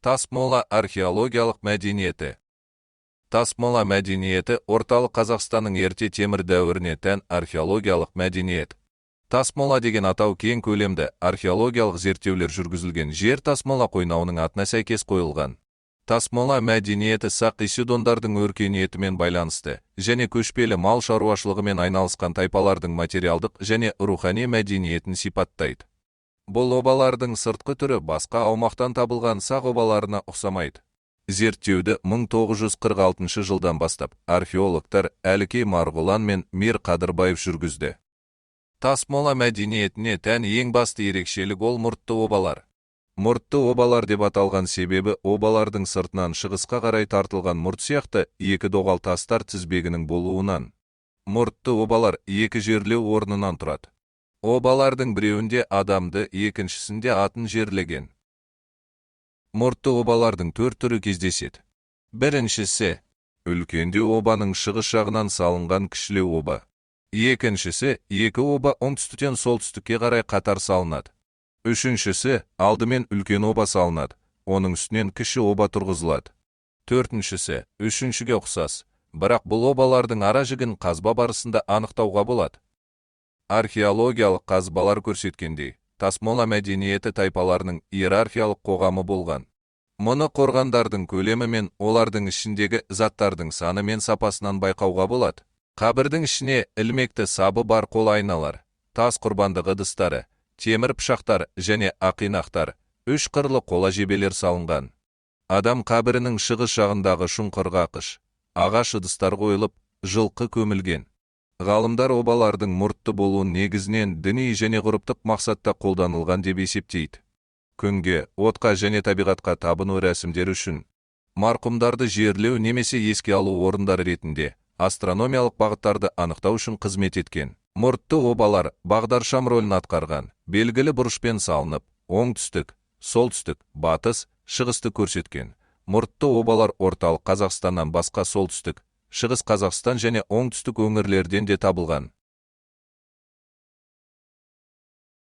Тасмола археологиялық мәдениеті. Тасмола мәдениеті – Орталық Қазақстанның ерте темір дәуіріне тән археологиялық мәдениет. Тасмола деген атау кең көлемді археологиялық зерттеулер жүргізілген жер, Тасмола қойнауының атына сәйкес қойылған. Тасмола мәдениеті сақ исседондардың өркениетімен байланысты және көшпелі мал шаруашылығымен айналысқан тайпалардың материалдық және рухани мәдениетін сипаттайды. Бұл обалардың сыртқы түрі басқа аумақтан табылған сақ обаларына ұқсамайды. Зерттеуді 1946 жылдан бастап археологтар Әлікей Марғұлан мен Мир Қадырбаев жүргізді. Тасмола мәдениетіне тән ең басты ерекшелік – ол мұртты обалар. Мұртты обалар деп аталған себебі обалардың сыртынан шығысқа қарай тартылған мұрт сияқты екі доғал тастар тізбегінің болуынан. Мұртты обалар екі жерлеу орнынан тұрады. Обалардың біреуінде адамды, екіншісінде атын жерлеген. Мұртты обалардың төрт түрі кездеседі. Біріншісі – үлкендеу обаның шығыс жағынан салынған кішілеу оба. Екіншісі – екі оба оңтүстіктен солтүстікке қарай қатар салынады. Үшіншісі – алдымен үлкен оба салынады, оның үстінен кіші оба тұрғызылады. Төртіншісі үшіншіге ұқсас, бірақ бұл обалардың ара жігін қазба барысында анықтауға болады. Археологиялық қазбалар көрсеткендей, Тасмола мәдениеті тайпаларының иерархиялық қоғамы болған. Мұны қорғандардың көлемі мен олардың ішіндегі заттардың саны мен сапасынан байқауға болады. Қабірдің ішіне ілмекті сабы бар қол айналар, тас құрбандық ыдыстары, темір пышақтар және ақинақтар, үш қырлы қола жебелер салынған. Адам қабірінің шығыс жағындағы шұңқырға қыш, ағаш ыдыстар қойылып, жылқы көмілген. Ғалымдар обалардың мұртты болуын негізінен діни және ғұрыптық мақсатта қолданылған деп есептейді. Күнге, отқа және табиғатқа табыну рәсімдері үшін, марқұмдарды жерлеу немесе еске алу орындары ретінде, астрономиялық бағыттарды анықтау үшін қызмет еткен. Мұртты обалар бағдаршам рөлін атқарған, белгілі бұрышпен салынып, оңтүстік, солтүстік, батыс, шығысты көрсеткен. Мұртты обалар Орталық Қазақстаннан басқа Солтүстік, Шығыс Қазақстан және оңтүстік өңірлерден де табылған.